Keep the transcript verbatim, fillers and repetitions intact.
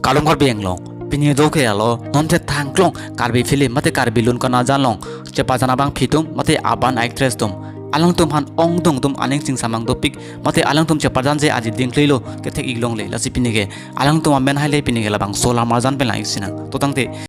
Malom Karbi Anglong, pini do ke alo, non the thangklong Karbi film mate Karbi lun kana jan long chepajan abangphi atum mate aban actress atum, alangtum aphan ongdung atum aning chingsamang dopik mate alangtum chepajanji aji dingklelo kethek-ik longle, lasi pini ke alangtum amen haile pini ke labangso alam arjan pen lang-ik sinang. To tangte